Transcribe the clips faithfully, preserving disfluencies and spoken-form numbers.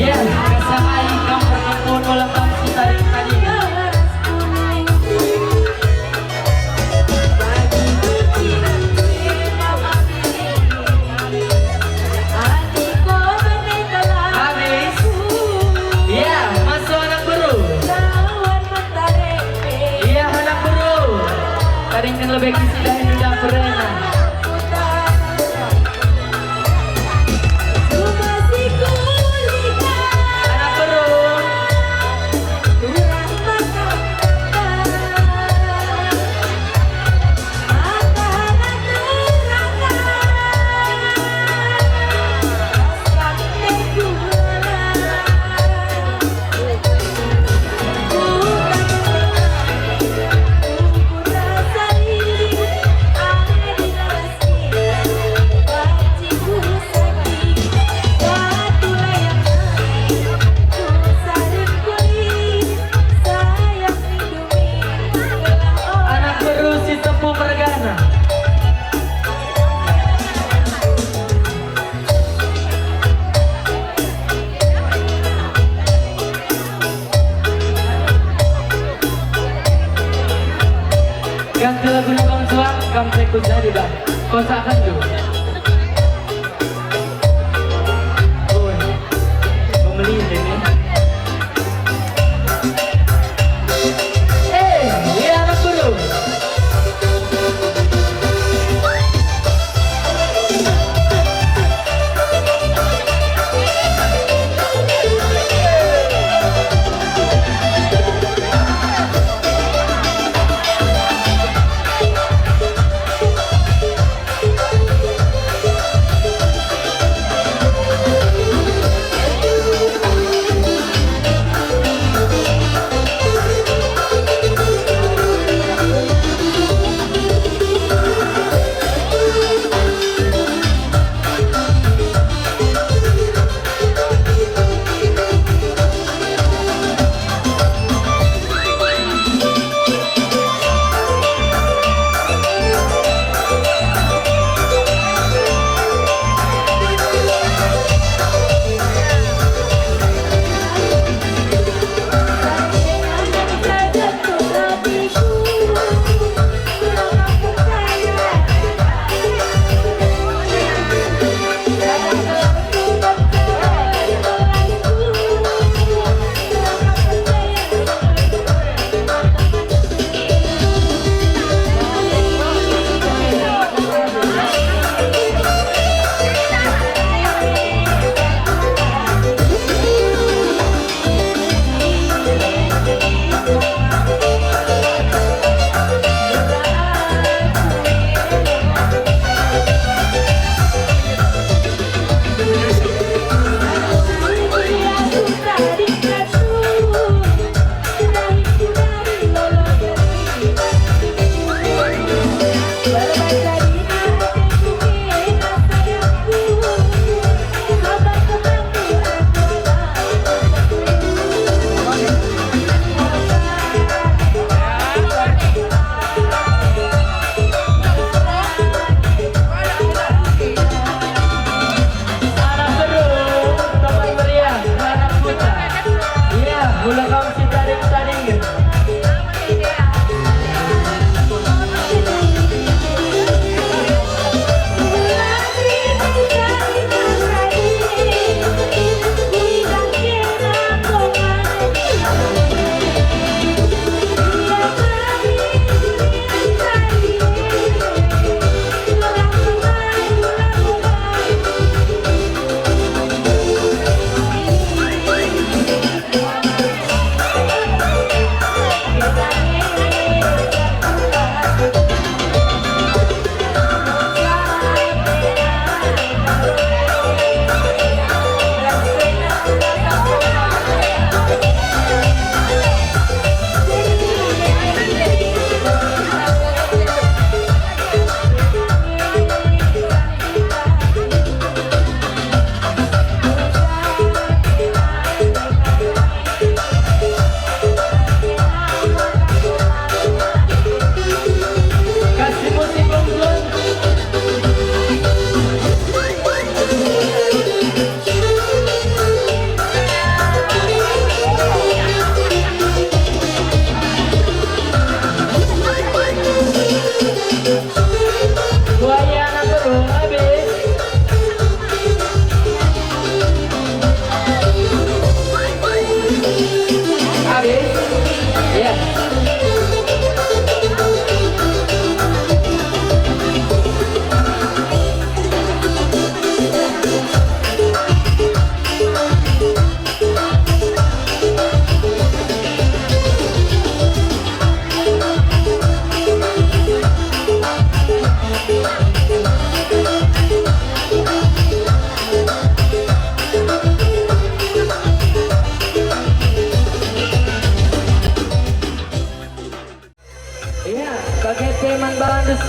Ya, kesakai kam perkempun ulang kam si taring tadi. Habis. Ya, masuk anak beru. Ya, anak beru. Taringken lebih kisi dah itu dah perena. Anak beru. Anak beru si tepu mergana. Ganti lagu Nabang Suang, kam saya ku jadi, Bang. Kocakan dulu. Oi, pemerintah ini. Eh, ya, anak guru.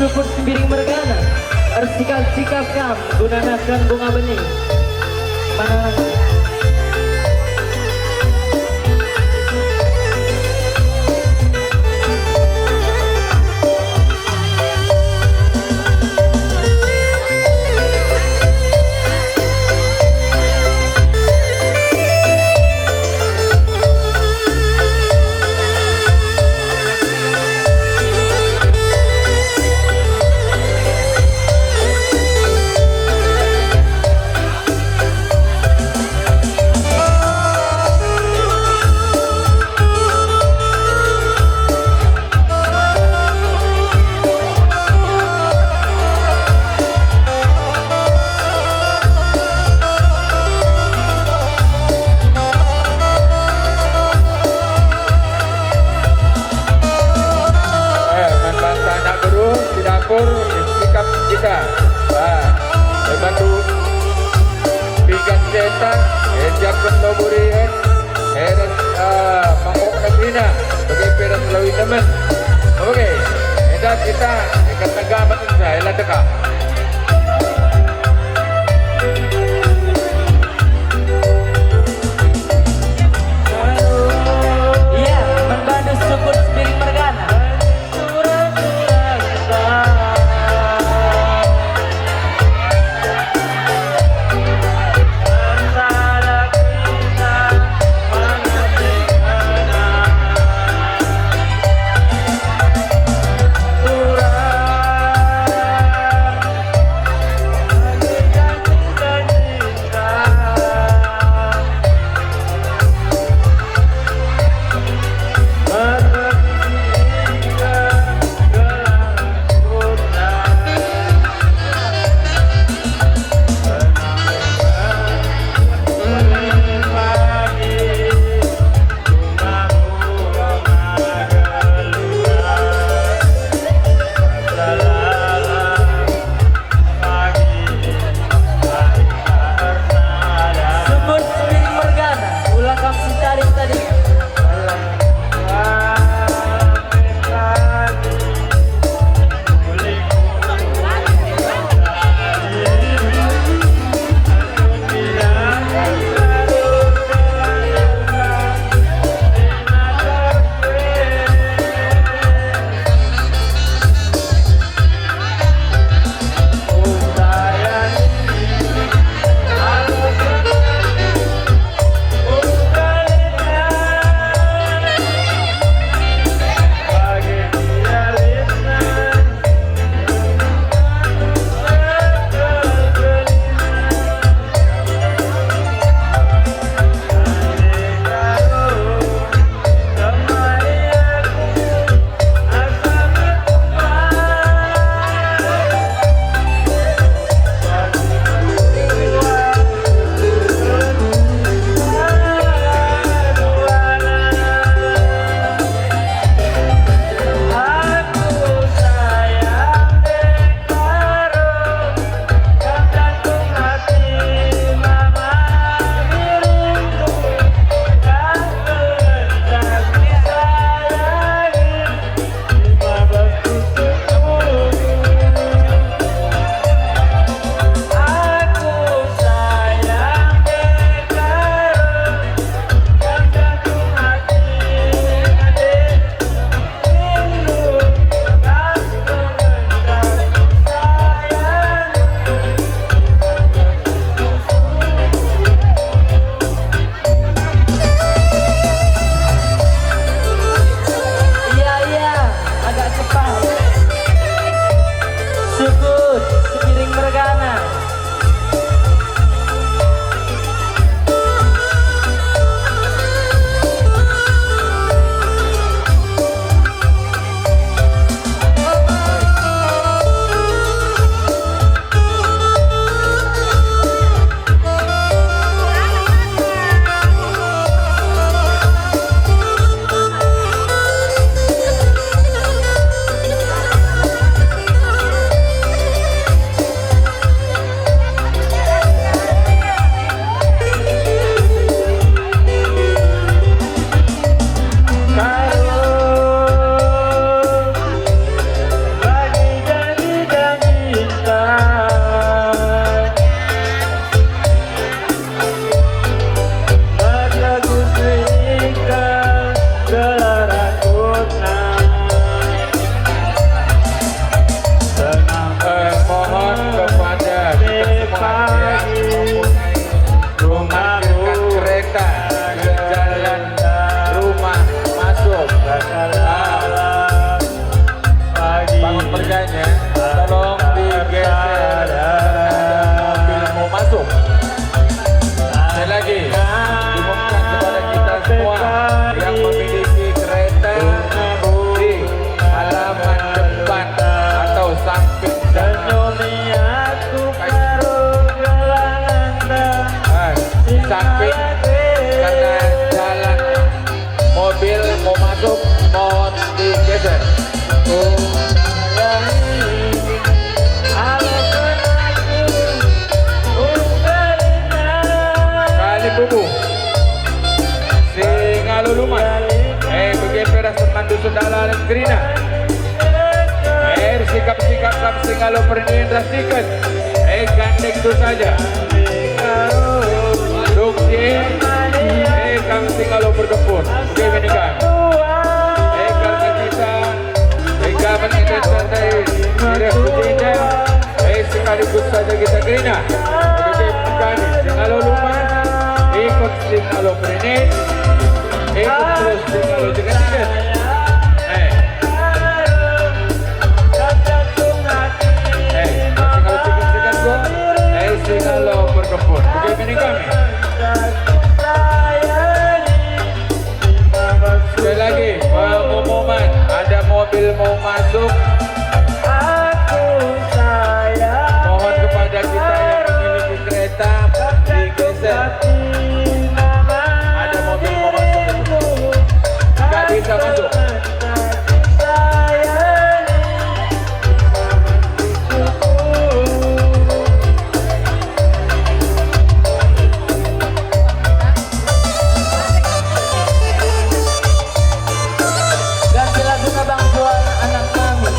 Sukut Sembiring mergana, ersikap-sikap kam guna nehken bunga benih. Mana Eh, man banta anak beru si dapur, sikap kita. Ah, eh, bantu pinggan cetak, eh, siapken loburi, eh. Heras, ah, mangkok negeri na, bage pe ras lawi nemen. Oke, enda kita ikat negah bangenca, ela deka. Ia, man bandu sukut Sembiring mergana. Sukut Sembiring mergana, ula kam sitading-tading. Kali bubu. Singalo Luman. Eh, bage pe ras teman Dusun Dalan kerina. Eh, sikap-sikap kam Singalo Pernin ras Tiken. Eh, gandeng tu saja. Duk si, eh, kam Singalo Perkempun. Bage me niken. Eh, karena kita Ikaman kita tandai, tidak kucinta, eh, sekaligus saja kita kerina. Begitu kami, Singalo Luman, ikut Singalo Pernin, ikut terus Singalo Tiken-Tiken. Eh. Eh, Singalo Tiken-Tiken gua, eh, Singalo Perkempun. Begitu kami. Sekali lagi, pengumuman, ada mobil mau masuk. Mohon kepada kita yang memiliki kereta, digeser. Ada mobil mau masuk. Nggak bisa masuk. Ganti lagu Abang Jual anak kami.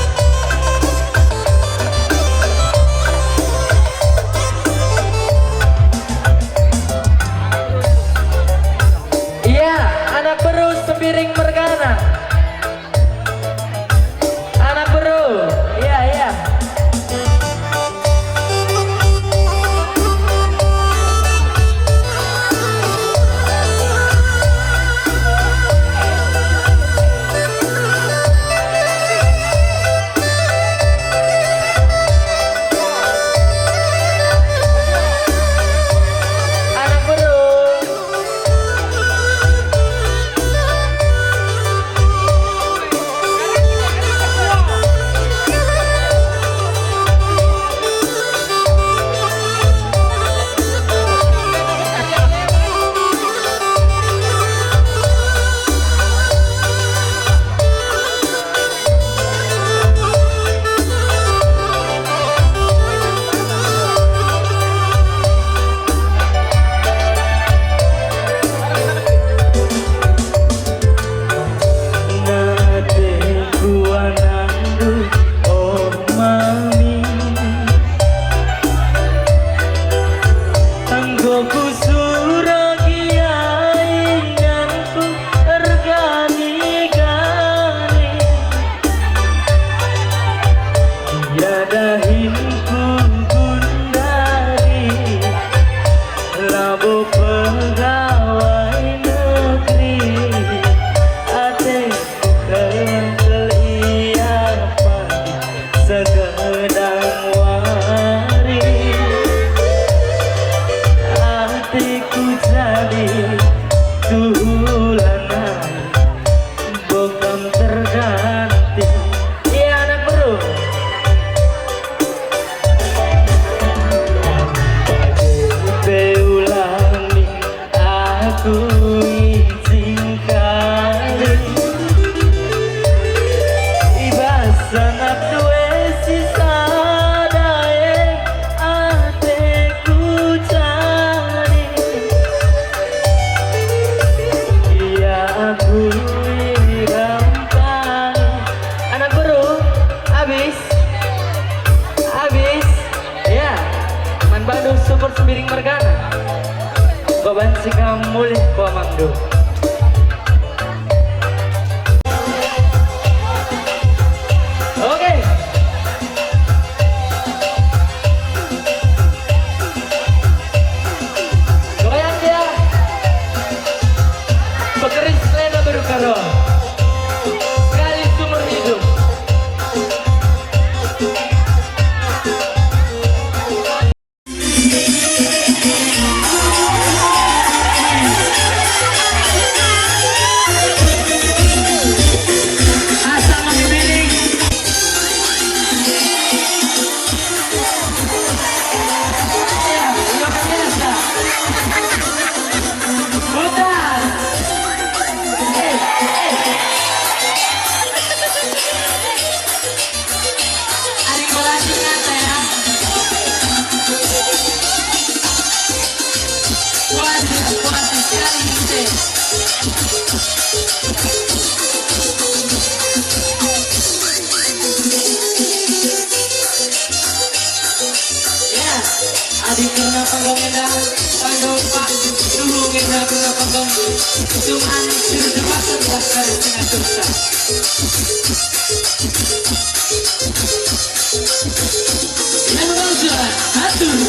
Iya, anak beru Sembiring mergana. Anak beru, iya, iya. Anak beru. Nate kuanandu, oh mami. Enggo kusura gia inganku ergani-gani. Ia dahinku gundari, labo pegawai negeri. Ateku keleng-keleng ia pagi segedang wari. Ateku jadi tuhu lanai. Bukan terganti. Ia anak beru. Pe ulangi aku izin kari. I bas anak due si sada e. Ateku cari, ia aku irampangi. Anak beru, abis, abis, ya, man bandu syukur Sembiring mergana. Baban si kam mulih ku amangndu. Oke. Goyang dia. Pekeris Lena Berukaro. Sekali seumur hidup. Kuat sekali, Hince. Ya, adi kerna panggung enda, panggung Pak Suhu enda kerna panggung. Cuman suruh terpaksa mendaftar dengan susah. Yang bangsa, atur.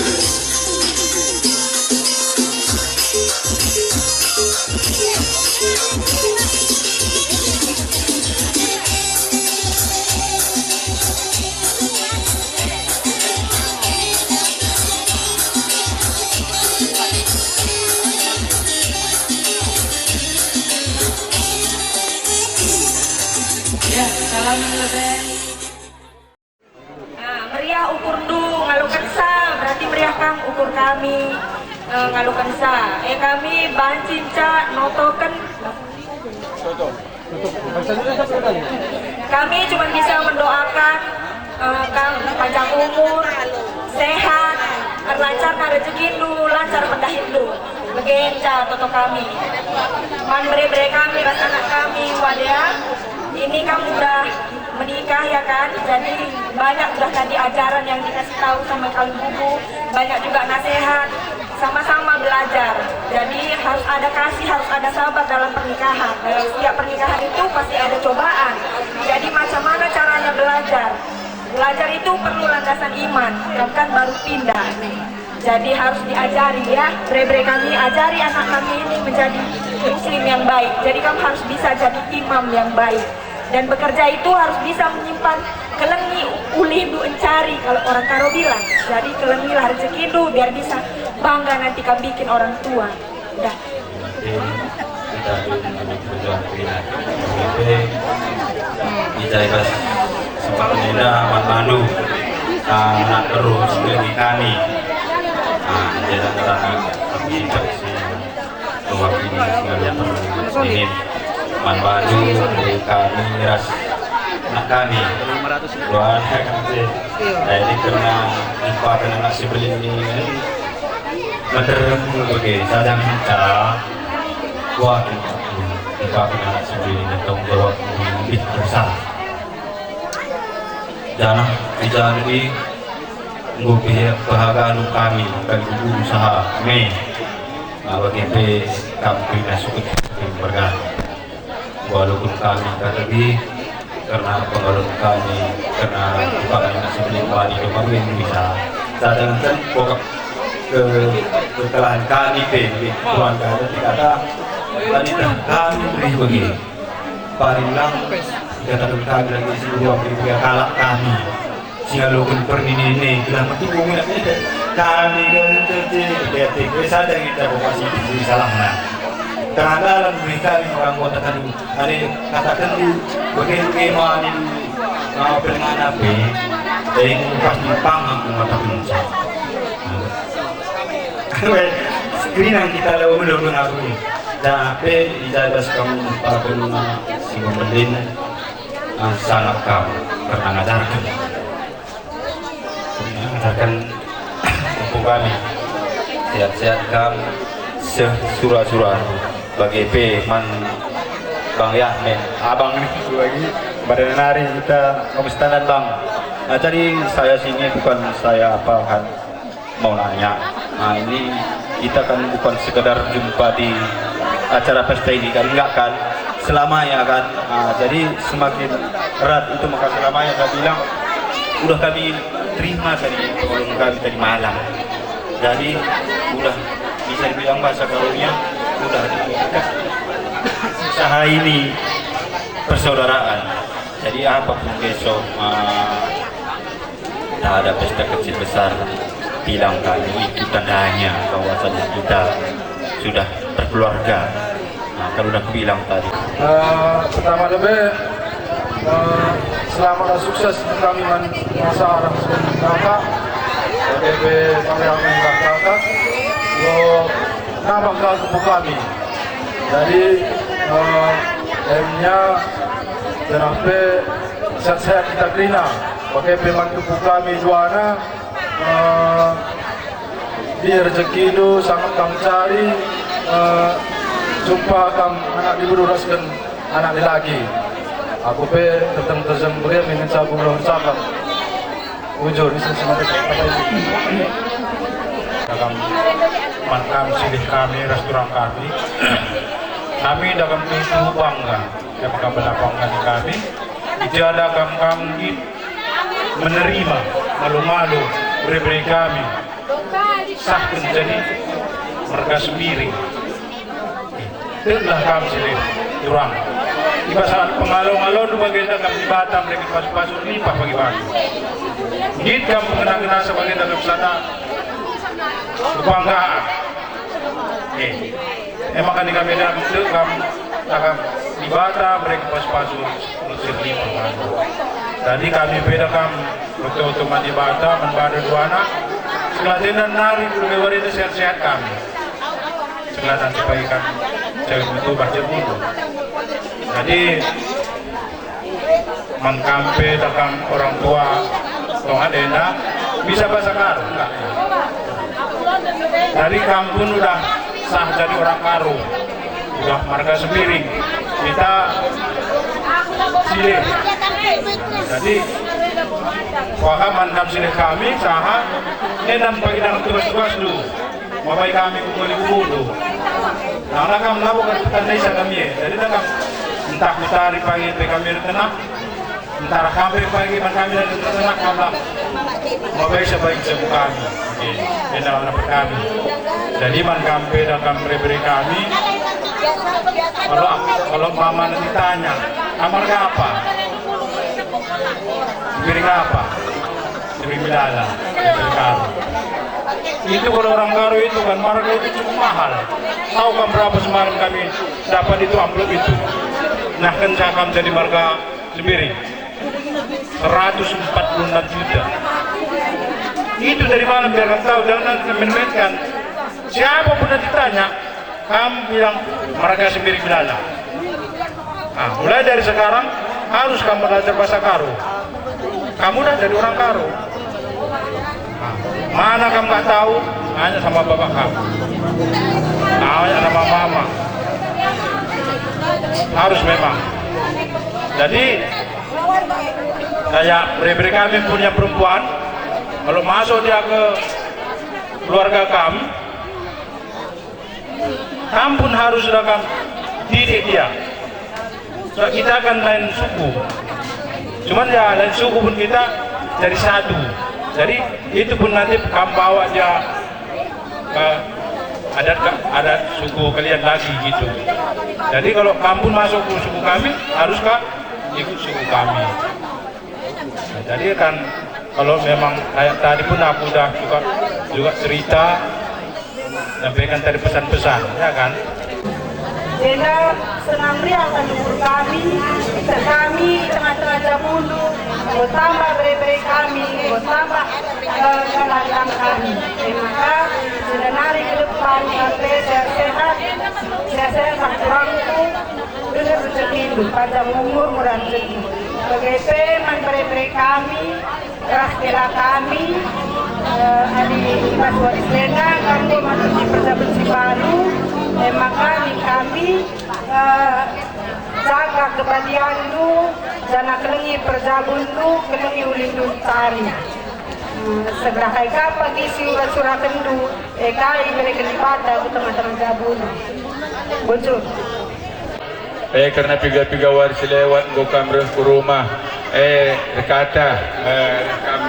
Ya, salam selesai. Nah, meriah ukurndu ngalokensa, berarti meriah kang ukur kami, eh, ngalokensa. Eh, kami banci nca notoken. Kami cuma bisa mendoakan, eh, kang panjang umur, sehat, erlancarna rejekindu, lancar pendahinndu. Bage nca toto kami. Man bere-bere kami ras anak kami, Wadea. Ini kang udah menikah, ya kan? Jadi banyak udah tadi ajaran yang dikasih tahu sama Kalbubu, banyak juga nasihat, sama-sama belajar. Jadi harus ada kasih, harus ada sabar dalam pernikahan. Dalam setiap pernikahan itu pasti ada cobaan. Jadi macam mana caranya belajar? Belajar itu perlu landasan iman, kan baru pindah. Jadi harus diajari ya, bere-bere kami, ajari anak kami ini menjadi muslim yang baik. Jadi kamu harus bisa jadi imam yang baik. Dan bekerja itu harus bisa menyimpan kelengi ulihndu encari, kalau orang Karo bilang. Jadi kelengilah rejekindu biar bisa bangga nanti kamu bikin orang tua. Udah. Kita dulu berjuang kita. Kita ikhlas sempat enda man bandu. Ah, anak terus bagi kami. Ah, jadi kita kami mewakili segala ini. Man bandu, kami ras anak kami. Doa kami. Nah, ini kerna impakan anak sebelin ini. Meterem bage, saja minta. Wah, kita kena sendiri dan tanggung jawab lebih besar. Janah dijalani enggo pe-, pehaga anu kami, kami usaha me. Nah, bage pe kam kena sukut bergah. Walaupun kami kata di, kerna pengalun kami, kerna impakan anak sebelin bani domba bagi Indonesia. Saya jangankan pokok ke-, kekalahan kami pe, keluarga, tapi kata, tadi dah kami beri bagi. Paling lang, katakan kami lagi sebuah beri kalak kami. Sialoken pernini-nini, gelah metubu minyak ida. Kami kan tete, tete, tete, saja kita bokasi itu salahna. Tengah dalan beri kami orang kota kan, ada katakan di bagi kema di, uh, pelengana pe, eh, pasti panggung kota Puncak. Nah, kerina kita lalu belum mengaku. Tapi ijadah kamu pakai si membelin. Ah, sangat kam pernah ngajarken. Pernah ngajarken empu kami. Sehat-sehat kam seh sura-sura. Bage pe man Bang Yahmen, abang ni lagi. Pada nari kita kamu standar, Bang. Nah, jadi saya sini bukan saya apa kan. Mau nanya, nah, ini kita kan bukan sekedar jumpa di acara pesta ini kan, enggak kan? Selamanya kan? Nah, jadi semakin erat itu maka selamanya saya bilang, udah kami terima tadi pengalaman kami tadi malam. Jadi udah bisa dibilang bahasa gaulnya udah dekat usaha ini persaudaraan. Jadi apapun besok, ah, tak ada pesta kecil besar, bilang kami itu tandanya bahwasanya kita sudah berkeluarga. Nah, kalau udah bilang tadi. Eh, pertama lebih, eh, selamat dan sukses kami man masa orang kakak, B P Pangeran kakak, lo nambah ke kami. Jadi, eh, emnya janah pe sehat-sehat kita kerina. Bage pe man tubuh kami duana, eh, di rejekindu sangat kami cari, Jumpa kam anak diberu ras kin anak dilaki. Aku pe terjeng-terjeng bage min ngenca aku geluh ercakap. Bujur, ise si mate saya kata ini. Dagam man kam silih kami ras turang kami. Kami dagam tuhu bangga, kami kam bangga kami. Ija dagam kam nggit menerima malu-malu bere-bere kami. Sah menjadi marga Sembiring. Tetlah kam silih turang. I bas pengalo-ngalondu bagenda kam Dibata mereken pasu-pasu limpah bagi bandu. Nggit kam pengena-ngena bagenda kam sada kebanggaan. Eh, emang kan kami dah kam, kam Dibata mereken pasu-pasu mesir limpah bandu. Jadi kami pe dah kam betul-betul man Dibata, man bada duana. Sekalak tenda nari guru wari sehat-sehat kami. Sekalak nanti pagi kami cewek betul baca dulu. Jadi man kam pe dagam orang tua, tonga enda bisa bahasa Karo enggak? Jadi kam pun udah sah jadi orang Karo, udah marga Sembiring. Kita silih. Jadi, wah kam man kam silih kami, saha, enda pagi dalam tugas-tugas dulu. Mabai kami ku koli kubundu. Nang kam labo kan petanda isa kami e. Jadi dah kam entah kutari pagi pe kami ertenah. Entah kam pe pagi man kami dan ertenah kam lah. Mabai sabai jabu kami. Oke. Enda dapat kami. Jadi man kam pe dah kam bere-bere kami. Kalau kalau mama nanti tanya, "Amar apa? Piring apa?" Sering Bilala, Sering Karo. Itu kalau orang Karo itu kan marga itu cukup mahal. Tahu kan berapa semalam kami dapat itu amplop itu? Nah, kenca kam jadi marga Sembiring, seratus empat puluh enam juta. Itu dari mana biar kan tahu, jangan nanti main-mainkan. Siapa pun nanti tanya, kam bilang marga Sembiring Bilala. Ah, mulai dari sekarang harus kamu belajar bahasa Karo. Kamu dah jadi orang Karo. Ah, mana kamu nggak tahu? Tanya sama bapak kamu. Tanya sama mama. Harus memang. Jadi kayak bere-bere kami punya perempuan, kalau masuk dia ke keluarga kami, kam pun harus sudah kam didik dia. Sebab kita kan lain suku. Cuman ya lain suku pun kita jadi satu. Jadi itu pun nanti kam bawa dia ke adat, ke adat suku kalian lagi gitu. Jadi kalau kam pun masuk ke suku kami, harus kam ikut suku kami. Nah, jadi kan kalau memang kayak tadi pun aku udah juga juga cerita, sampaikan tadi pesan-pesan, ya kan? Jenda senang meriah kan ukur kami, kita kami tengah-tengah jabundu, bertambah bere-bere kami, bertambah eh, kelantan kami. Maka jenda nari ke depan sampai sehat-sehat, sehat-sehat lah kurangku. Dengar rezekindu, panjang umur, murah rezeki. Bage pe man bere-bere kami, ras kela kami, eh, adi i bas wari si enda, kami matuhi perjabulen si baru, eh, maka ning kami, eh, jaga kebalianndu, janah kelengi perjabundu, kelengi ulindu ntari. Eh, segelah kai ka pagi si ura-urakenndu, eh, kai ibereken Dibata ku tengah-tengah jabundu. Bujur. E, kerna piga-piga wari si lewat enggo kam reh ku rumah, e, erkata, e, kam,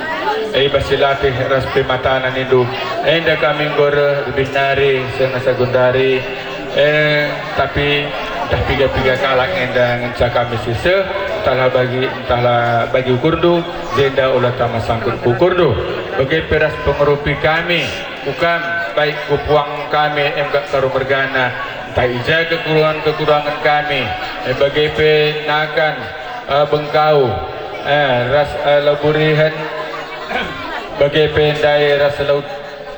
e, i bas si latih ras permatanen nindu. Enda kami enggo reh lebih nari seh nasa gundari, e, tapi ntah piga-piga kalak enda ngenca kami si seh, entahlah bagi, entahlah bagi ukurndu, jenda ola tama sangkut ku ukurndu. Bage pe ras pengerupi kami, ku kam, baik ku puang kami, em kap Karo mergana, ntah i ja kekurangen-kekurangen kami, e, bage pe nakan, e, bengkau, e, ras, e, lau burihen, bage pe ndai ras lau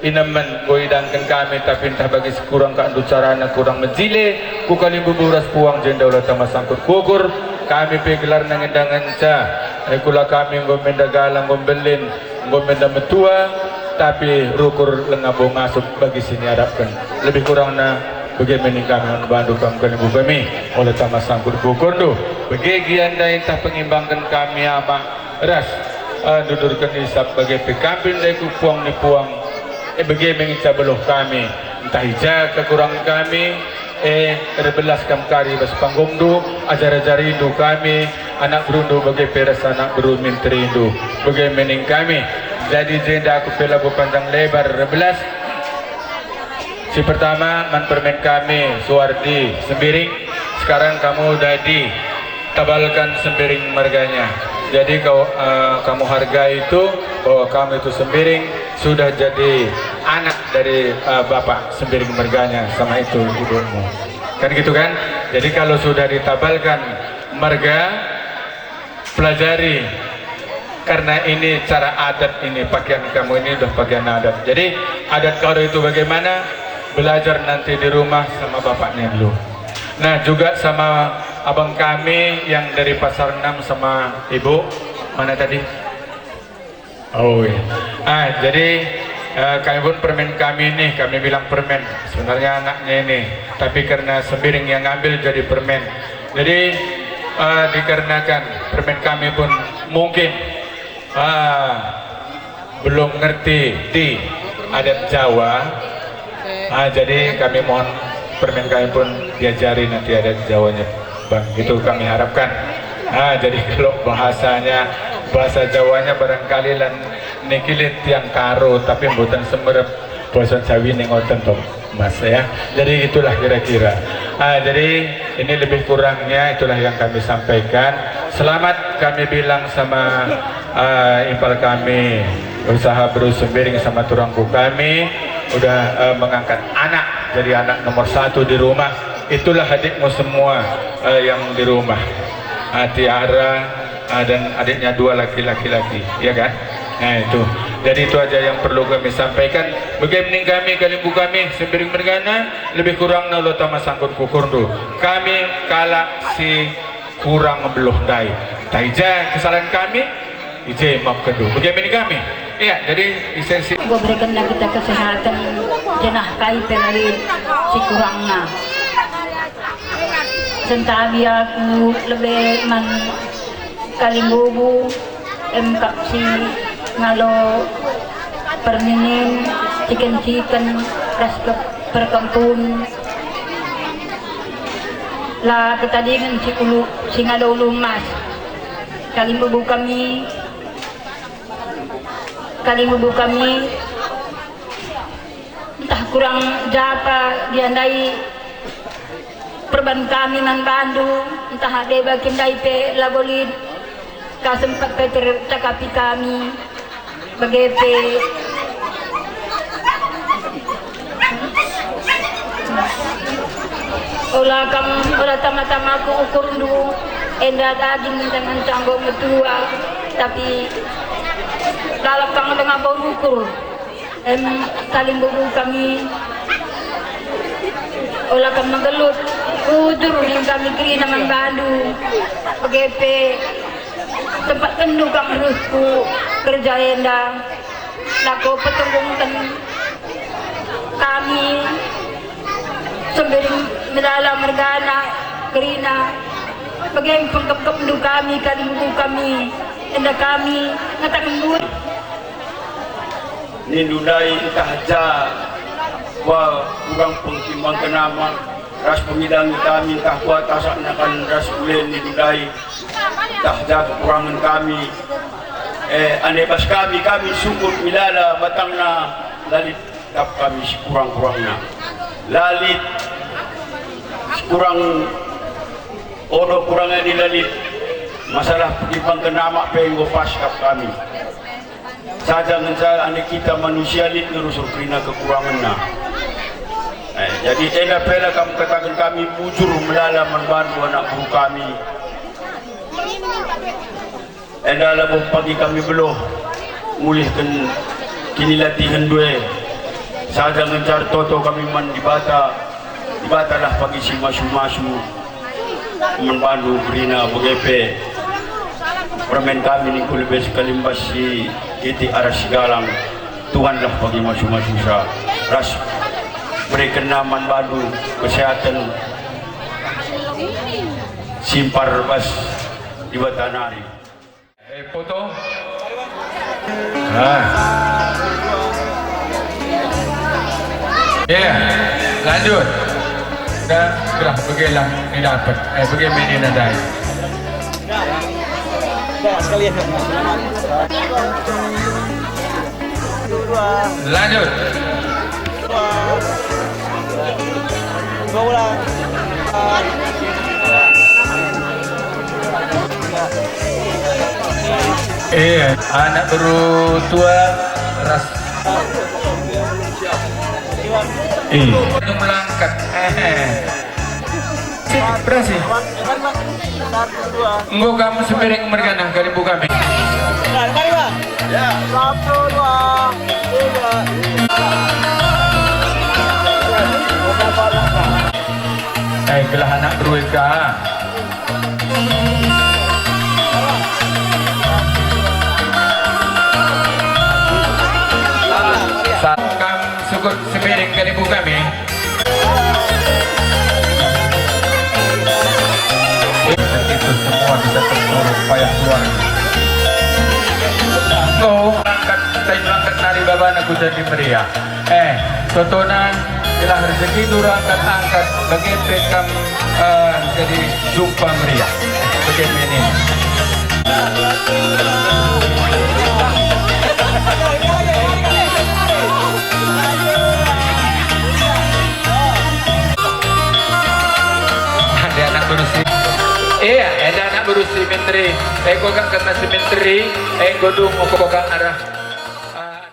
inemen enggo idangken kami, tapi ntah bagi si kurang kap ndu carana kurang mejile, ku kalimbubu ras puang jenda ola tama sangkut ku ukur, kami pe gelarna ngenda ngenca, e, kula kami enggo menda gala enggo mbelin, enggo menda metua, tapi rukur lenga bo ngasup bagi si niarapken. Lebih kurangna Bage me ning kami man bandu kam kalimbubu kami, ola tama sangkut ku ukurndu. Bage gia ndai ntah pengimbangken kami ama ras, eh, ndudurken isap bage pe kampil ndai ku puang ni puang. E bage me ngenca beluh kami, ntah i ja kekurangen kami, e erbelas kam kari bas panggungndu, ajar-ajarindu kami, anak berundu bage pe ras anak beru menterindu. Bage me ning kami. Jadi jenda aku pe labo panjang lebar erbelas. Si pertama, man permen kami, Suwardi Sembiring. Sekarang kamu jadi tabalkan Sembiring marganya. Jadi kau, eh, kamu hargai itu, bahwa kamu itu Sembiring, sudah jadi anak dari, eh, Bapak Sembiring marganya, sama itu ibumu. Kan gitu kan? Jadi kalau sudah ditabalkan marga, pelajari, karena ini cara adat ini, pakaian kamu ini udah pakaian adat. Jadi, adat Karo itu bagaimana? Belajar nanti di rumah sama bapaknya dulu. Nah, juga sama abang kami yang dari Pasar Enam sama ibu. Mana tadi? Oh, iya. Ah, jadi, eh, kami pun permen kami nih, kami bilang permen. Sebenarnya anaknya ini, tapi karena Sembiring yang ngambil jadi permen. Jadi, eh, dikarenakan permen kami pun mungkin, ah, belum ngerti di adat Jawa, ah, jadi kami mohon permen kami pun diajari nanti adat Jawanya, Bang. Itu kami harapkan. Ah, jadi kalau bahasanya, bahasa Jawanya barangkali lan niki lit tiang Karo, tapi mboten semerep bahasa Jawi ning ngoten toh, Mas, ya. Jadi itulah kira-kira. Ah, jadi ini lebih kurangnya itulah yang kami sampaikan. Selamat kami bilang sama, ah, impal kami, usaha Beru Sembiring sama turangku kami udah, eh, mengangkat anak jadi anak nomor satu di rumah. Itulah adikmu semua, eh, yang di rumah. Ah, Tiara, ah, dan adiknya dua laki-laki lagi, ya kan? Nah, itu. Jadi itu aja yang perlu kami sampaikan. Bage me ning kami, kalimbubu kami, Sembiring mergana, lebih kurangna ola tama sangkut ku ukurndu. Kami kalak si kurang beluh ndai. Ntah i ja kesalahan kami, i je maafkenndu. Bage me ning kami. Iya, jadi ise si Enggo berekenna kita kesehatan, janah kai pe la lit si kurangna. Sentabi aku lebe man kalimbubu, em kap si ngalo perninin, ciken-ciken, ras ke perkempun. La ketadingen si ulu, si ngalo ulu emas. Kalimbubu kami, kalimbubu kami, ntah kurang japa gia ndai perban kami man bandu, ntah deba kin ndai pe labo lit ka sempat pe tercakapi kami. Bage pe, ola kam, ola tama-tama ku ukurndu, enda daging ngenca-ngenca enggo metua, tapi lalap kam denga bau ukur. Em, kalimbubu kami, ola kam megelut, bujur ning kami kerina man bandu. Bage pe, tempat kendu kam reh ku kerja enda, lako petunggungken kami, Sembiring Melala mergana kerina. Bage pengkepkepndu kami, kalimbubu kami, enda kami ngataken duit. Nindu ndai ntah ja, wa, kurang pengkimbangken ama ras pengidangi kami, ntah kuatasakna kan ras ule nindu ndai, ntah ja kekurangen kami. Eh, ane bas kami, kami sukut Melala batangna, la lit kap kami sikurang-kurangna. La lit sikurang odo kurang adi la lit. Masalah pengkimbangken ama pe enggo pas kap kami. Saja ngenca ane kita manusia lit nge rusur kerina kekurangenna. Eh, jadi enda pe la kam kataken kami bujur Melala man bandu anak beru kami. Enda labo pagi kami beluh ngulihken kinilatihenndu e. Saja ngenca ertoto kami man Dibata, Dibatalah pagi si masu-masu man bandu kerina bage pe. Permen kami ningku lebe sekalimbas si kitik arah sigalang. Tuhanlah pagi masu-masusa ras Berekenna man bandu kesehatan si mbar bas Dibata nari. Eh, foto. Ah. Ya, lanjut. Dah, dah, begilah ni dapat. Eh, bagi ini nadai. Lanjut. Dua bola. Eh, anak beru tua ras. Eh, melangkat. Eh. Sip, berhasil. Enggo kam sepiring mergana kalimbubu kami. Satu, dua, tiga. Eh, gelah anak beru ka. Sat kam sukut sepiring kalimbubu kami. Itu semua bisa tersuruh payah keluarga. Enggo angkat, saya angkat nari babana ku Candi Meriah. Eh, contohna, gelah rezeki dura angkat-angkat, bage pe kam, eh, jadi jumpa meriah. Bage pe ini. Ada anak berusi. Iya, ada anak berusi menteri. Eh, kok gak kena si menteri? Eh, godung kok gak arah. Ah.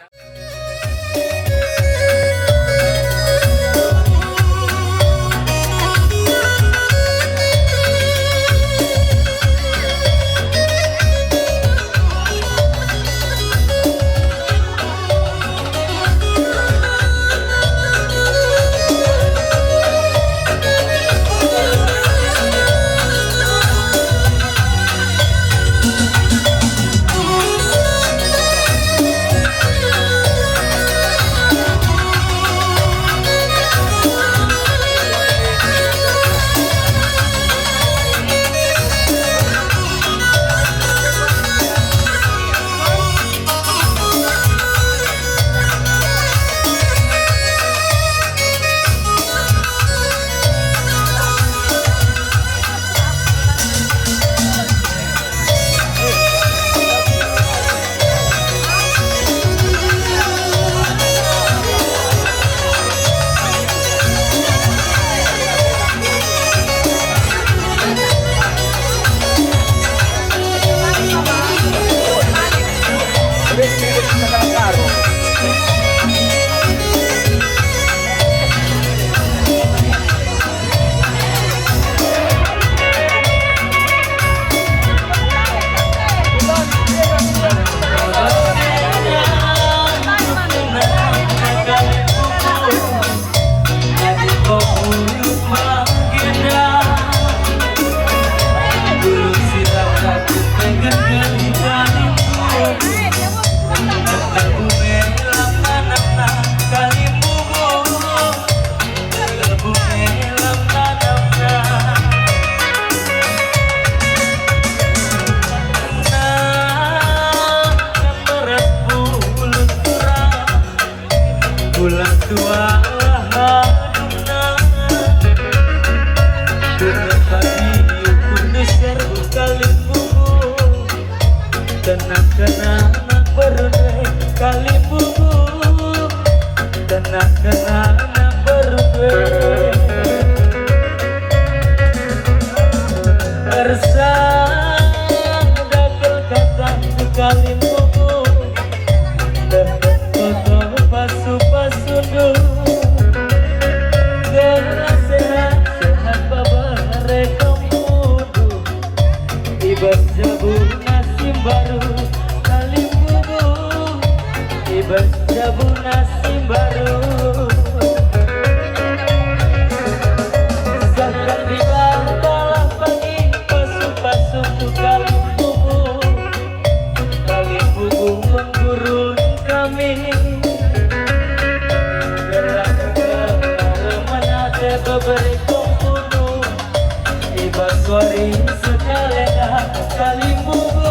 Bas wari sekalenda kalimbubu,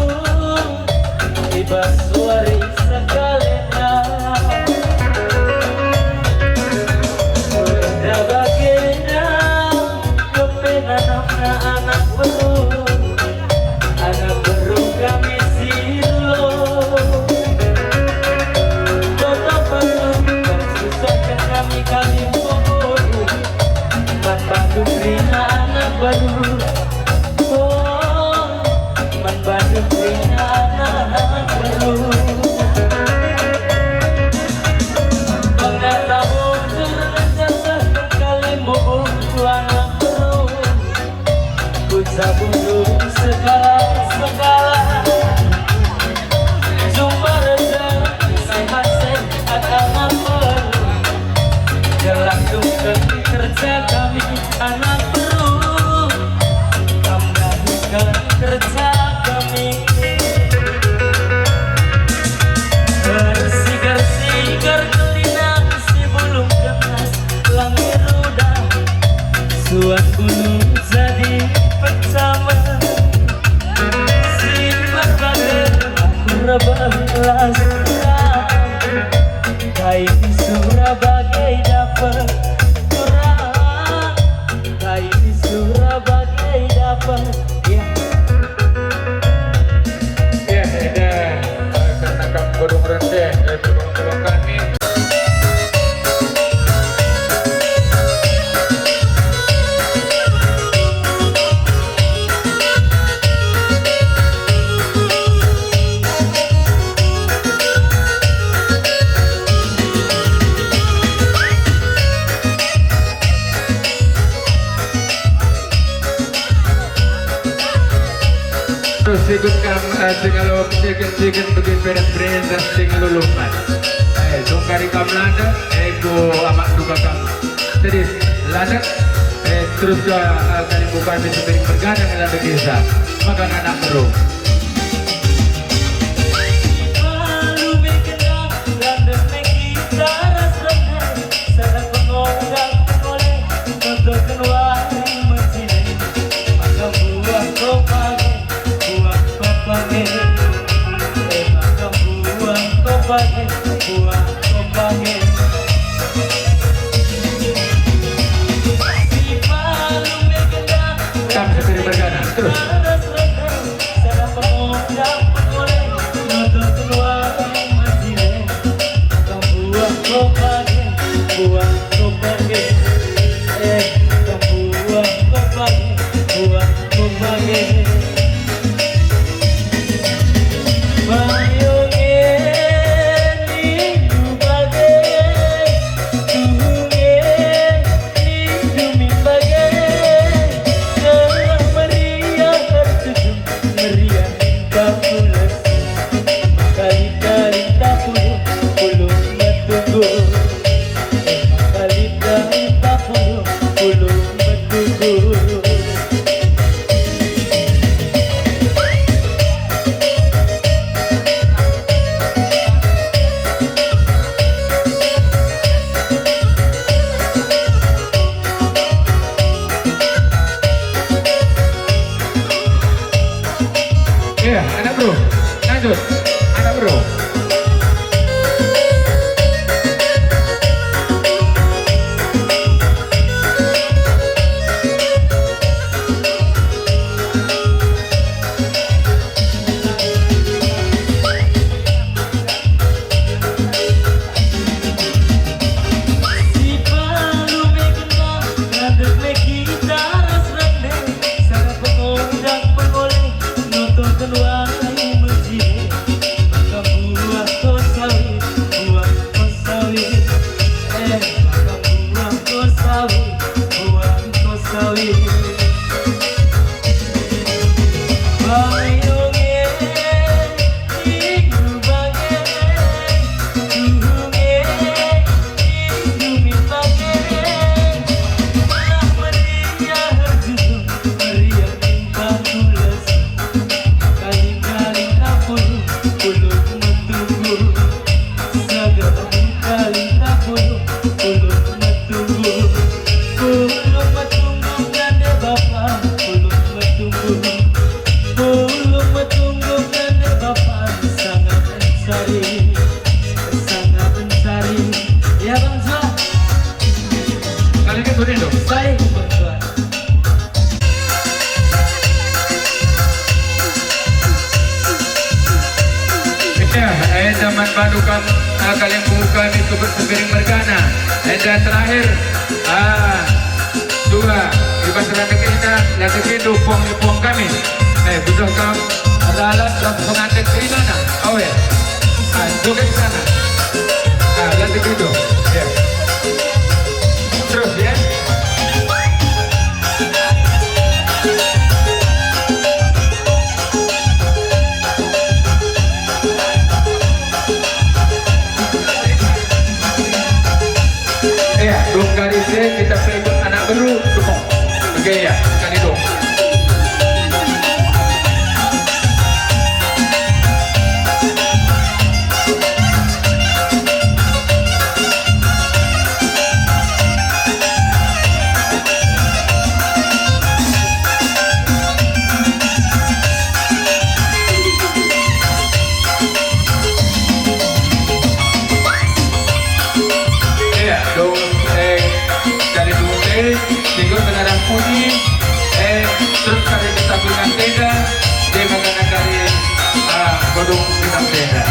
i bas wari sekalenda. Enda bagenda, kepenanamna anak beru, anak beru kami si Rulo. Kota Palu, persusahen kami kalimbubu. Man bandu kerina anak beru. Oh, man bandu kerina anak beru. Bangna tabujur ngecasehken kalimbubu anak beru. Ku tabujur segala-segala. Jumpa rezeki sehat-sehat anak beru. Gelah dungken kerja kami anak beru. Tambahken kerja kami. Bersigar-sigar kelinang si bulung kenas langi rudah. Suan bulu jadi pecamen. Si berbage aku rebah las kurang. Kai sura bage dapet kurang. Kai sura bage dapet. Ya. Ya, eda, eh, karena kam gedung rendeh, eh, gedung kami. Terus ikut kam, eh, singalo, sikit-sikit bagi pedas princess singalo lumat. Eh, sungkari kam landa, eh, ku amak duka kam. Jadi, landa, eh, terus ke, eh, kalimbubu kami sepiring bergadang landa desa. Makan anak beru. Palu me gendang, landa me gitar, ras rene. Sada pengondang pengole, notoken wari mejile. Maka buah kopa nge, buah kopa nge. Eh, maka buah kopa nge, buah kopa nge. Si palu me gendang, kam sepiring bergadang, terus. Sada pengondang pengole, notoken wari mejile. Buah kopa nge, buah kopa nge, eh, buah kopa nge, buah kopa nge. Bayo nge nindu bage, tuhu nge nindu min bage, gelah meriah erjujung. Meriah impa pules, maka lita-lita pulung, pulung metunggung. Maka lita-lita pulung, pulung metunggung. Iya, anak bro. Lanjut. Anak bro. Si palu me gendang, randek me gitar ras rende, sada pengondang pengole, notoken wari mejile, maka buah ko sawit, buah ko sawit, eh, maka buah ko sawit, buah ko sawit. Bayo nge, Jaman bandu kam, ah, kalimbubu kami Tubet Sembiring mergana. Enda terakhir, ah, dua, i bas lantik enda, lantik indu puang ni puang kami. Eh, butuh kam dalan ras pengantin kerina na. Awe. Ah, joget sana. Ah, lantik indu. Ya. Terus, ya. Ya, dong kari se kita pe ikut anak beru, dong. Oke ya, kali dong. Iya, dong, eh, dari Bunte, minggu pengarah pudi, eh, terus kami kita berikan tenda, di mana kami, ah, kodong bintang tenda.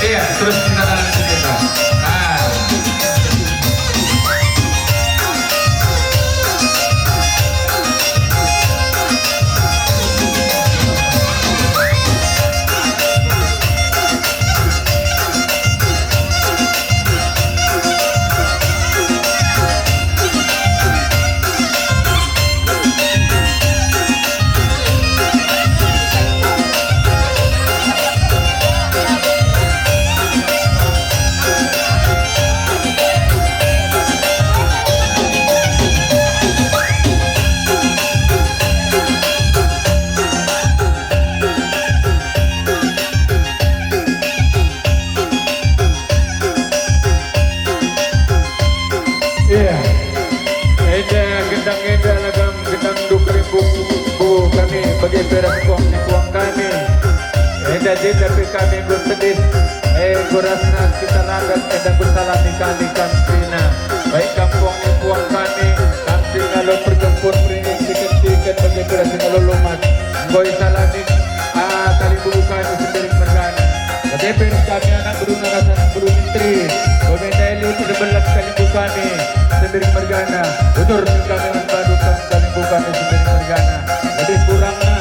Iya, terus kita tangan sejahtera. Nah. Iya. Enda gendang enda lagam gendang duk rembuk bu kami bagi perak kuang ni kuang kami. Enda jenda pe kami enggo tedis, eh, enggo ras-ras kita langgar, enda enggo salami kami kam kerina. Baik kam kuang ni kuang kami, kam kerina lo pergempur peringin siken-siken bagi perak si ngalo lomat. Enggo isalami, ah, kalimbubu kami Sembiring mergana. Bage pe ras kami anak beruna ras anak beru menteri. Pemenda elit sebelas kalimbubu kami Sembiring mergana. Utur min kami man bandu kam kalimbubu kami Sembiring mergana. Lebih kurangna,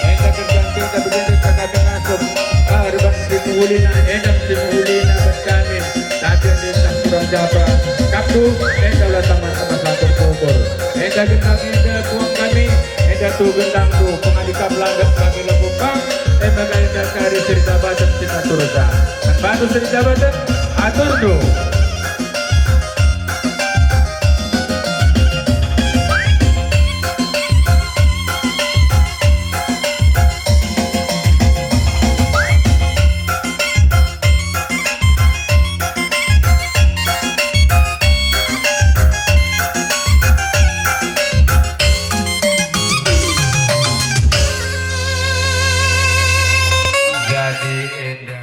enda kerjante enda begende kami ngasup. Ah, reban si mehulina, enda si mehulina bas kami. Tapi enda kurang japa. Kaptu, enda la taman sama satu kubur. Enda gendang enda puang kami. Enda tu gendang tu, pengadi kam langgap kami lagu pang, e maka enda kari cerita baten si atur sa. Batu cerita baten, atur tu. Jadi enda.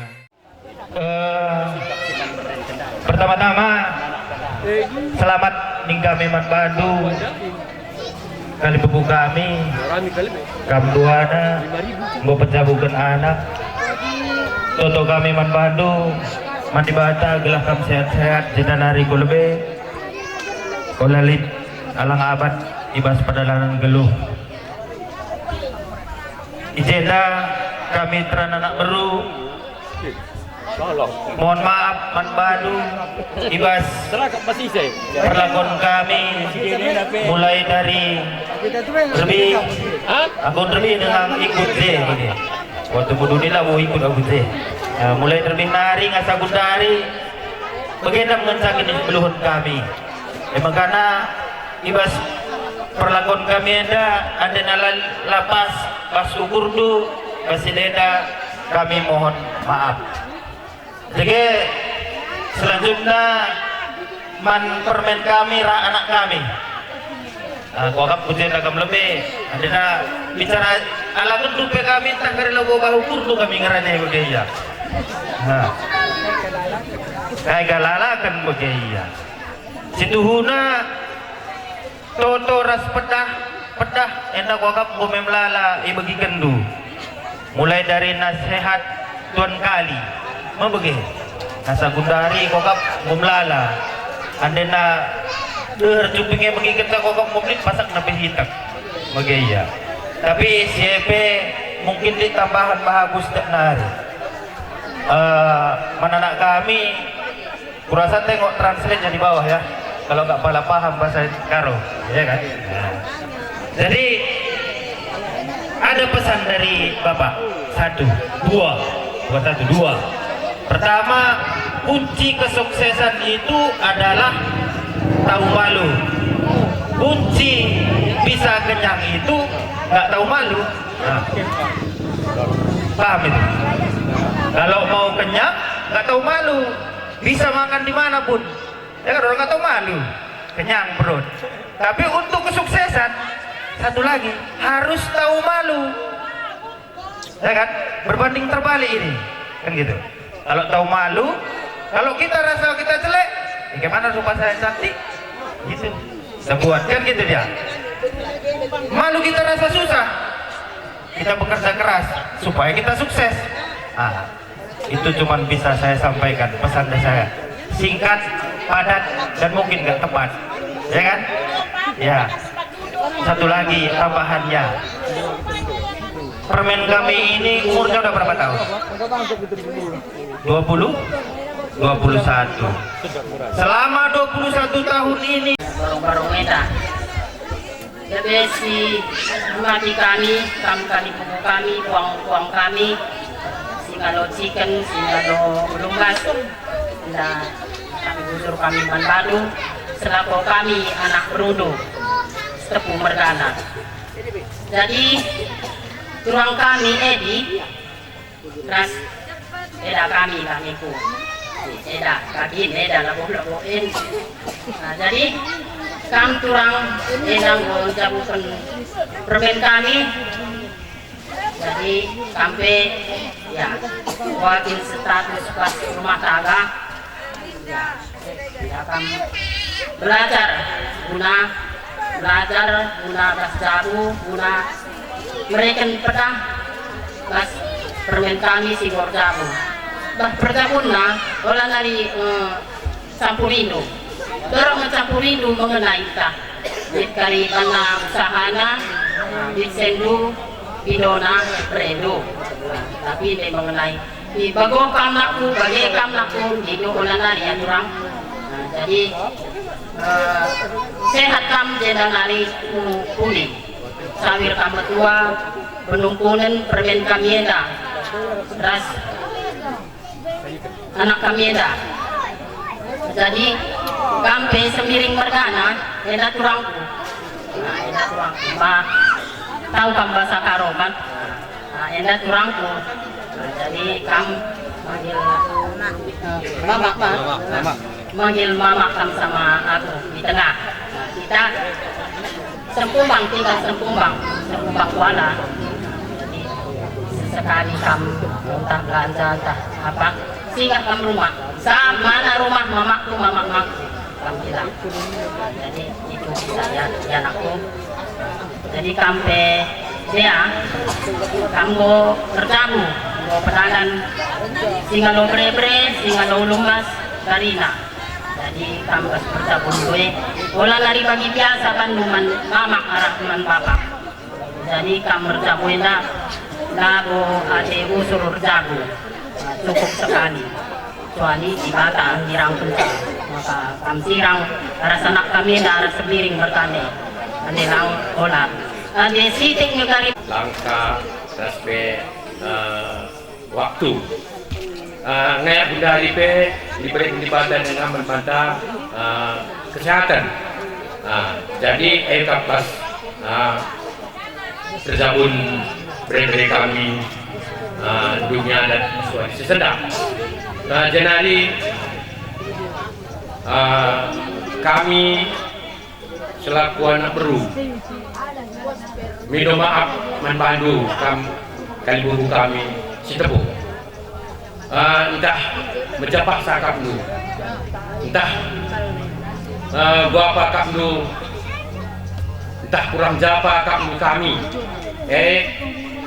Eh, pertama-tama, selamat ning kami man bandu. Kalimbubu kami, kam duana, enggo pencabuken anak. Toto kami man bandu, man Dibata gelah kam sehat-sehat, jenda nari ku lebe, ola lit alang abat i bas perdalanen geluh. I jenda kami teranak beru, mohon maaf man bandu i bas perlakuan kami, mulai dari Rebi. Aku Rebi dengan ikut je ini. Waktu mudu ni lah mau ikut aku je. Ya, mulai Rebi nari ngasa gundari. Bagenda ngenca kin beluhen kami. E mekana i bas perlakon kami enda, andena la, la pas bas ukurndu, bas si enda kami mohon maaf. Dage selanjutna man permen kami ras anak kami. Ah, kuakap ku jenda kam lebe. Andena bicara ala gendu pe kami ntah kari labo bahu kurtu kami ngerana bage ia. Nah. Kai galalaken bage ia. Situhuna toto ras pedah, pedah enda kuakap enggo melala ibegikenndu. Mulai dari nasehat Tuan Kali, mebege. Nasa gundari kuakap enggo melala. Andena deher cuping e begi kenca kuakap enggo melit pasak nape hitak. Mege ia. Tapi si e pe mungkin lit tambahan bagus setiap nari. Eh, man anak kami, kurasa tengok translate-nya di bawah ya, kalau nggak pala paham bahasa Karo, ya kan? Nah. Jadi, ada pesan dari Bapak. Satu, dua, bukan satu, dua. Pertama, kunci kesuksesan itu adalah tahu malu. Kunci bisa kenyang itu nggak tahu malu. Nah. Paham itu? Kalau mau kenyang, nggak tahu malu. Bisa makan di mana pun. Ya kan, orang nggak tahu malu. Kenyang perut. Tapi untuk kesuksesan, satu lagi, harus tahu malu. Ya kan? Berbanding terbalik ini. Kan gitu. Kalau tahu malu, kalau kita rasa kita jelek, bagaimana rupa saya cantik? Gitu. Sebuat kan gitu dia. Malu kita rasa susah, kita bekerja keras supaya kita sukses. Ah, itu cuman bisa saya sampaikan pesan dari saya. Singkat, padat, dan mungkin nggak tepat. Ya kan? Ya. Satu lagi tambahannya. Permen kami ini umurnya udah berapa tahun? Dua puluh? Dua puluh satu. Selama dua puluh satu tahun ini. Barung-barung enda. Lebe si mati kami, kam kami pugu kami, puang-puang kami, si ngalo ciken, si ngalo ulumbas, enda kami busur kami man bandu, selaku kami anak berundu, Setepu mergana. Jadi, turang kami edi, ras eda kami, kamiku. Eda, kagin, eda, labo-labo en. Nah, jadi, kam turang eda enggo njabuken permen kami. Jadi, kam pe, ya, wakin status pas rumah tangga. Ya, ya, kam belajar guna, belajar guna bas jabu, guna mereken pedah bas permen kami si bor jabu. Bas perjabunna, ola nari, eh, campur rindu. Dorong campur rindu mengenai ita. Lit kari banna usahana, lit sendu, pindona, berendu. Tapi ende mengenai, i bage kam nakku, bage kam nakku, rindu ola nari aturang. Nah, jadi, eh, sehat kam jenda nari ku pudi. Sawir kam metua, penungkunen permen kami enda. Ras anak kami enda. Jadi, kam pe Sembiring mergana, enda turangku. Nah, enda turangku. Ma, tau kam bahasa Karo, kan? Nah, enda turangku. Nah, jadi, kam manggil, eh, mama, ma. Mama, mama. Manggil mama kam sama aku di tengah. Nah, kita Sempumbang, tinggal Sempumbang, Sempumbang Kuala. Jadi, sesekali kam entah belanja, entah apa, singgah kam rumah. Sa mana rumah mamakku, mamak-mamakku, kam bilang. Jadi, itu bisa ya, ya anakku. Jadi, kam pe, ya, kam enggo erjabu, enggo pedalan, si ngalo bere-bere, si ngalo ulumbas, karina. Jadi, kam bas perjabun ndai, ola nari bagi biasa bandu man mamak arah man bapak. Jadi, kam erjabu enda, labo ate usur erjabu, cukup sekali. Kecuali Dibata nirangkenca, maka kam sirang ras anak kami enda ras Sembiring mergana. Adi lang ola. Adi sitik nge gari. Langkah, respek, eh, waktu. Ah, ngayak gundari pe dibereken Dibata nina man banta, ah, kesehatan. Ah, jadi, eh, kapas, ah, terjabun bere-bere kami, ah, dunia dan suari sisenda. Ah, jenari, ah, kami selaku anak beru, mindo maaf man bandu kam kalimbubu kami si tepu. Eh, ntah mejapah sakapndu, ntah, eh, guapa akapndu, ntah kurang japa akapndu kami, eh,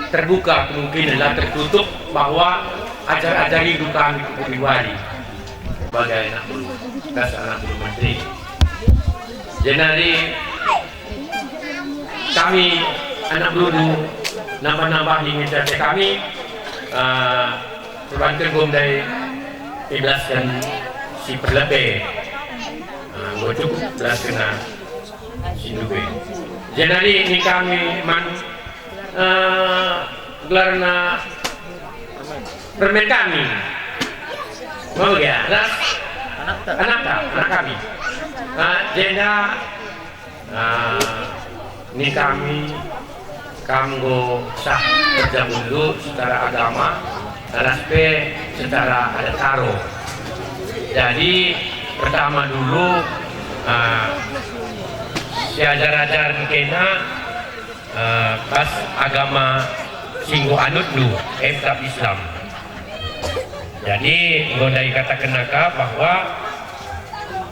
terbuka kemungkinan, la tertutup, bahwa ajar-ajarindu kami ku Pudi Wari sebagai anak beru, ras anak beru menteri. Jenari kami anak beru nambah-nambahi ngenca kami, eh, perbanken gom ndai ibelasken si perlebe. Eh, enggo cukup belaskenna si ndube. Jenari nina kami man, eh, gelarna permen kami. Mau ya, ras? Anakta, anak kami. Ah, jenda, ah, nina kami, kam enggo sah kerja ulu secara agama, ras pe secara adat Karo. Jadi, pertama dulu, ah, siajar-ajar kena, eh, bas agama si enggo anutndu, eh, kap Islam. Jadi, enggo ndai katakenna ka bahwa,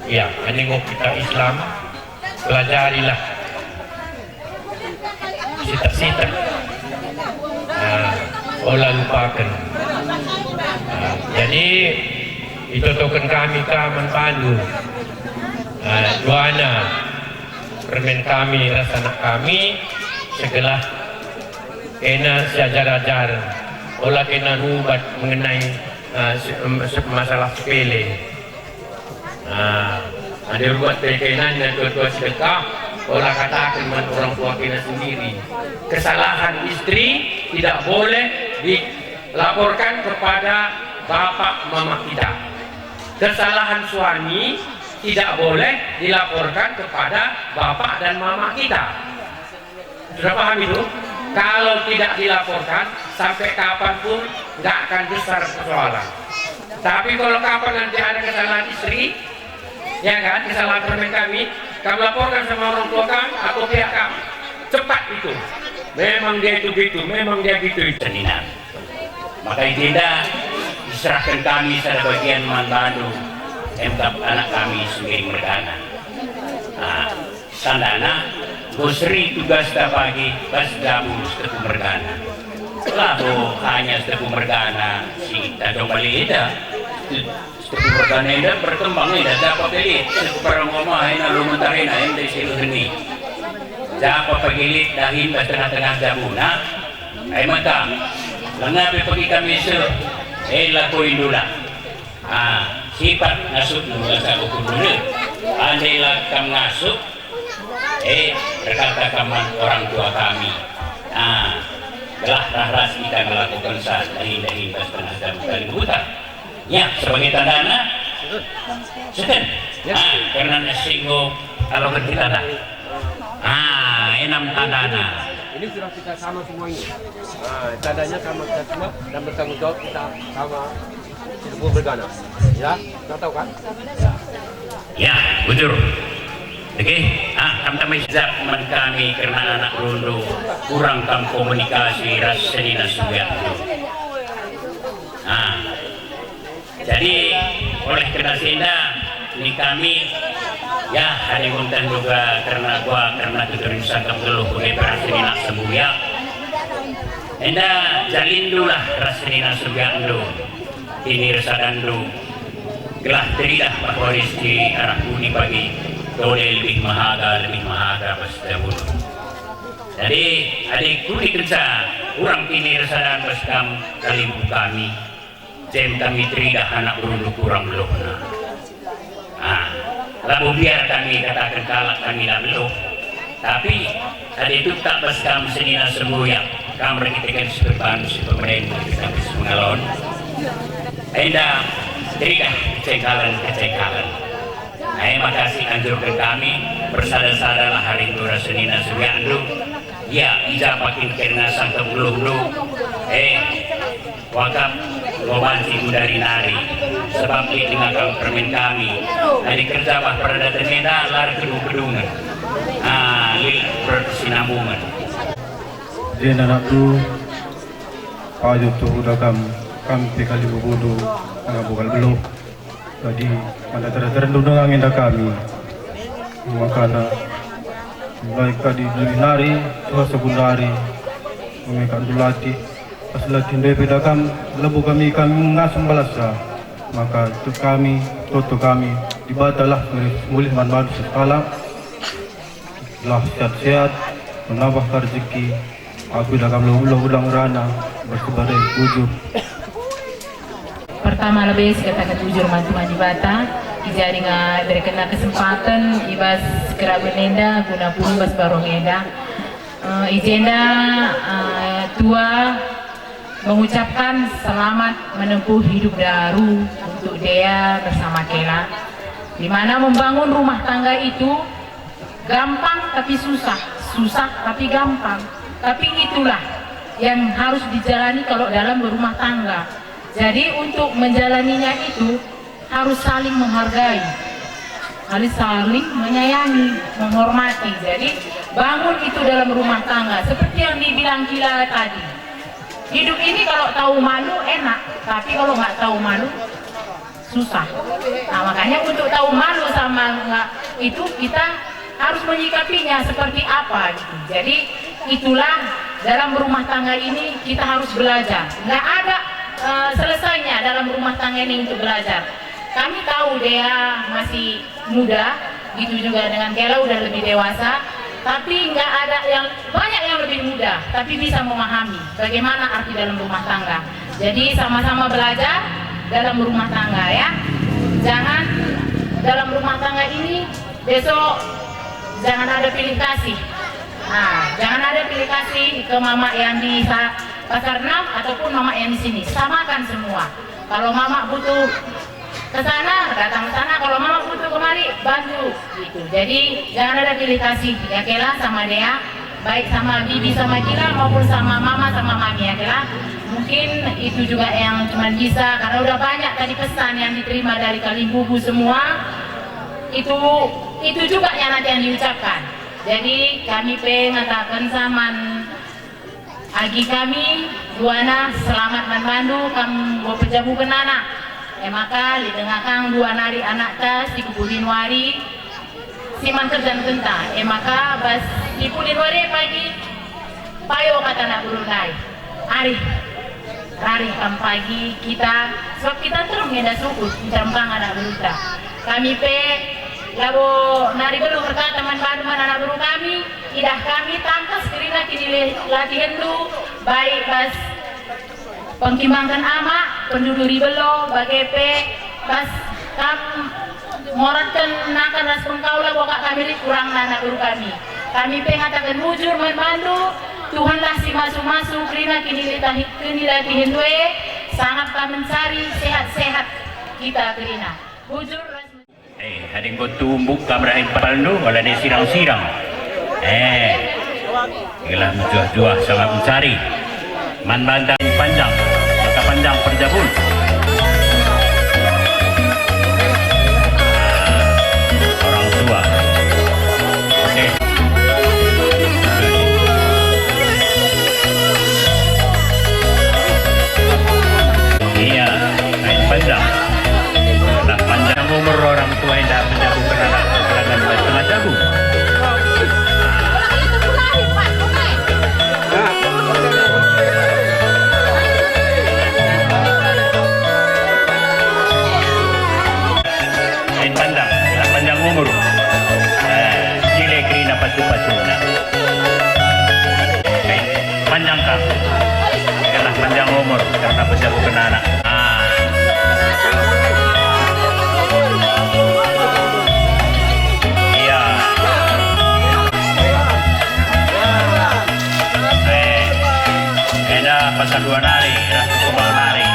ya, adi enggo kita Islam, pelajarilah sitik-sitik. Nah, ola lupaken. Nah, jadi, itotoken kami ka man bandu. Nah, duana. Permen kami ras anak kami, segelah kena siajar-ajar, ola kena rubat mengenai, eh, se-, em, se-, masalah sepele. Nah, adi rubat pe kena nina tua-tua sedekah, ola kataken man orang tua kena sendiri. Kesalahan istri tidak boleh dilaporkan kepada bapak mama kita. Kesalahan suami tidak boleh dilaporkan kepada bapak dan mama kita. Sudah paham itu? Kalau tidak dilaporkan, sampai kapanpun nggak akan besar persoalan. Tapi kalau kapan nanti ada kesalahan istri, ya kan, kesalahan permen kami, kamu laporkan sama orang tua kamu atau pihak kamu. Cepat itu. Memang dia itu gitu, memang dia gitu. Senina. Maka enda diserahken kami sada bagian man bandu, emkap anak kami Sumbi Mergana. Ah, tandana, enggo seri tugasta pagi bas jabu Setepu Mergana. Labo hanya Setepu Mergana si Tanjung Bali enda. Setepu Mergana enda berkembang enda, japa pe lit Setepu Parangoma enda, Lumentarena enda si Luheni. Japa pe lit dahin bas tengah-tengah jabuna. E maka, langa pe pagi kami seh, e lakoindulah. Ah, sipat ngasup nulasa ukur dulu. Andai la kam ngasup, e, berkata kam man orang tua kami. Ah, gelah rah ras kita ngelakokenca dahin-dahin bas tengah jabu kalibutan. Ya, sebagai tandana, seken. Ya. Ah, karena nasi enggo aloken kita dah. Ah, enam tandana. Ini sudah kita sama semua ini. Ah, tandanya sama kita semua dan bertanggung jawab kita sama Cirebon Mergana. Ya, sudah tahu kan? Ya. Ya, bujur. Oke, ah, kam tambai sejak man kami kerna anak rundu, kurang kam komunikasi ras senina sugat. Ah. Jadi, oleh kerna si enda, nina kami, ya, adi kuntah juga kerna gua, kerna tuturin sangkap geluh bage pe ras senina sembuyak. Enda jalindulah ras senina sembuyak enda. Ini resadandu. Gelah teridah bahwa rezeki arah budi pagi, dole lebih mehaga, lebih mehaga bas jabun. Jadi, adi kudikenca kurang kini resadan bas kam kalimbubu kami, jem kami teridah anak berundu kurang geluhna. Ah, labo biar kami kataken kalak kami la geluh. Tapi, adi tuktak bas kam senina sembuyak, kam erkiteken si perban, si pemeren, si pengalon. E Enda teridah kecengkalen-kecengkalen. Nah, e maka si anjurken kami, bersada-sadalah arindu ras senina suriakndu. Ya, i ja kin kerina sangkep geluhndu. Eh, wakap ngo banci gundari nari, sebab lit denga kam permen kami. Adi kerja bah peradaten enda lar kedung-kedungen. Ah, lit berkesinambungen. Enda anakku, payo tuhu da kam, kam pe kalimbubundu, denga bugal beluh. Jadi, man dara-daranndu denga nge enda kami. Makana, mulai kadi duri nari, puasa gundari, meme kandu latih, pas latih ndai pe da kam, labo kami, kami ngasup mbalasa. Maka tek kami, toto kami, Dibatalah mulih man bandu sekalak. Lah sehat-sehat, menambah rezeki, aku dah kam lo ulang urana, bersebadai bujur. Pertama lebe sikataken bujur man Tuhan Dibata, i ja nge iberekenNa kesempaten i bas keraben enda guna punuh bas baruh enda. Eh, i jenda, eh, tua mengucapkan selamat menempuh hidup baru untuk Dea bersama Kela, di mana membangun rumah tangga itu gampang tapi susah, susah tapi gampang. Tapi itulah yang harus dijalani kalau dalam berumah tangga. Jadi untuk menjalaninya itu harus saling menghargai, harus saling menyayangi, menghormati. Jadi bangun itu dalam rumah tangga. Seperti yang dibilang Kila tadi, hidup ini kalau tahu malu enak, tapi kalau nggak tahu malu susah. Nah, makanya untuk tahu malu sama nggak itu kita harus menyikapinya seperti apa gitu. Jadi itulah dalam rumah tangga ini kita harus belajar. Nggak ada eh, selesainya dalam rumah tangga ini untuk belajar. Kami tahu Dea masih muda, gitu juga dengan Kela udah lebih dewasa, tapi nggak ada yang banyak yang lebih muda, tapi bisa memahami bagaimana arti dalam rumah tangga. Jadi sama-sama belajar dalam rumah tangga ya. Jangan dalam rumah tangga ini besok jangan ada pilih kasih. Nah, jangan ada pilih kasih ke mama yang di sa- pasar enam ataupun mama yang di sini. Samakan semua. Kalau mama butuh ke sana, datang ke sana. Kalau mama butuh kemari, bantu gitu. Jadi jangan ada pilih kasih ya Kela sama Dea, baik sama Bibi sama Kila maupun sama mama sama mami ya Kela. Mungkin itu juga yang cuman bisa, karena udah banyak tadi pesan yang diterima dari kalimbubu semua. Itu itu juga yang nanti yang diucapkan. Jadi kami pe ngataken saman agi kami duana selamat man bandu kam enggo pejabuken anak. E maka lit denga kang dua nari anakta si pupulin wari si man kerjankenta. E maka bas si pulin wari e pagi payo kata anak beru ndai. Arih, rarih kam pagi kita, sebab kita nterem enda sukut, nterem kang anak berunta. Kami pe labo nari beluh erkata man bandu man anak beru kami, idah kami tangkas kerina kinilatihendu, baik bas pengkimbangken amak, penduduri belo, bage pe bas kam moratken nakan ras pengkaula bokak kami lit kurangna anak beru kami. Kami pe ngataken bujur man bandu, Tuhanlah si masu-masu kerina kinilatahi-, kinilatihendu e, sangap kam mencari sehat-sehat kita kerina. Bujur ras Eh, adi enggo tumbuk kam rahin palndu, ola de sirang-sirang. Eh, gelah mejuah-juah sangap mencari. Man banta panjang, maka panjang perjabun. Orang tua. Oke. Iya, kain panjang. Nah, panjang umur orang tua enda menjabu anak kelangan tengah jabu. Kain panjang, gelah panjang umur. Eh, jile kerina pasu-pasuna. Kain panjang kam. Gelah panjang umur karena pejabu kena anak. Ah. Iya. Eh, enda pasal dua nari, ras kembang nari.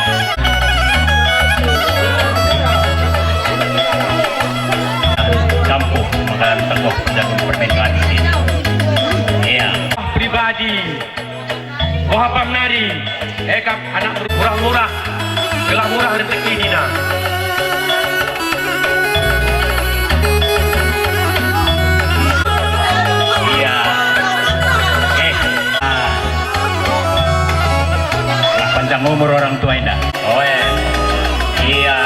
Anak murah-murah, gelah murah rezeki nina. Iya. Eh. Ah. Lah panjang umur orang tua enda. Oh, eh. Iya.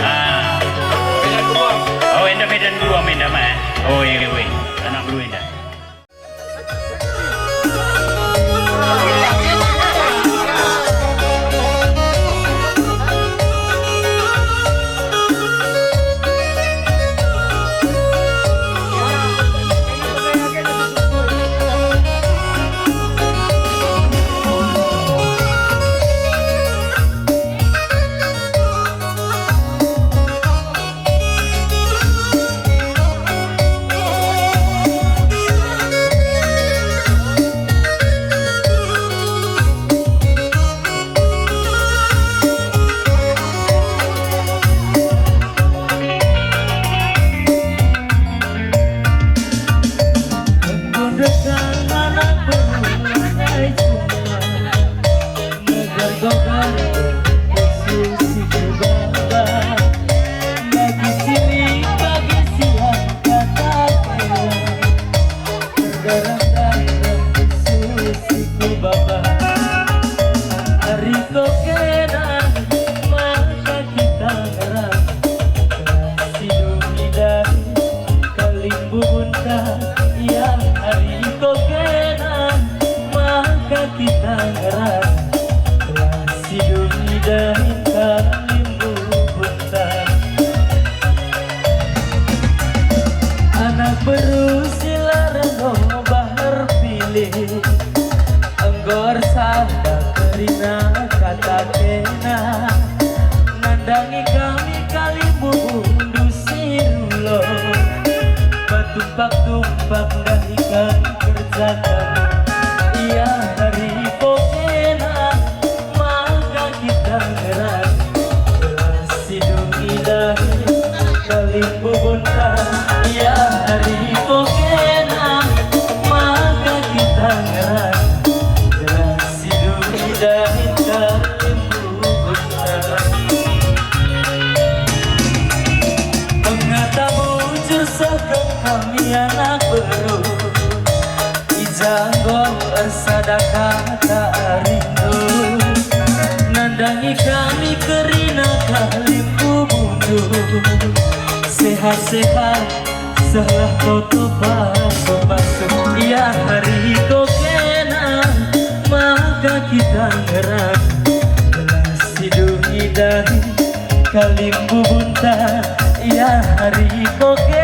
Ah. Oh, enda medan dua enda mah. Oh, iya, iya. Anak dua enda. Ari ko kena maka kita ngerang, si dungi dahin kalimbubu nta, ia ari ko kena maka kita ngerang, si dungi dahin kalimbubu nta. Anak beru si la reh bahar pilih, enggo ersada kerina kata kena. Nandangi kami kalimbubundu si rulo, batumpak-tumpak ndahi kami kerja kami. Ia hari ko kena maka kita ngerang, gelah si dungi dahin kalimbubu nta. Ia hari ko kena maka kita ngerang, gelah si dungi dahin kalimbubu nta. Pengata bujur seh kami anak beru. I ja enggo ersada kata rindu, nandangi kami kerina kalimbubundu. Sehat-sehat, sehlah toto pasu-pasu. Ia hari ko kena maka kita ngerang, gelah si dungi dahin kalimbubu nta. Ia hari ko kena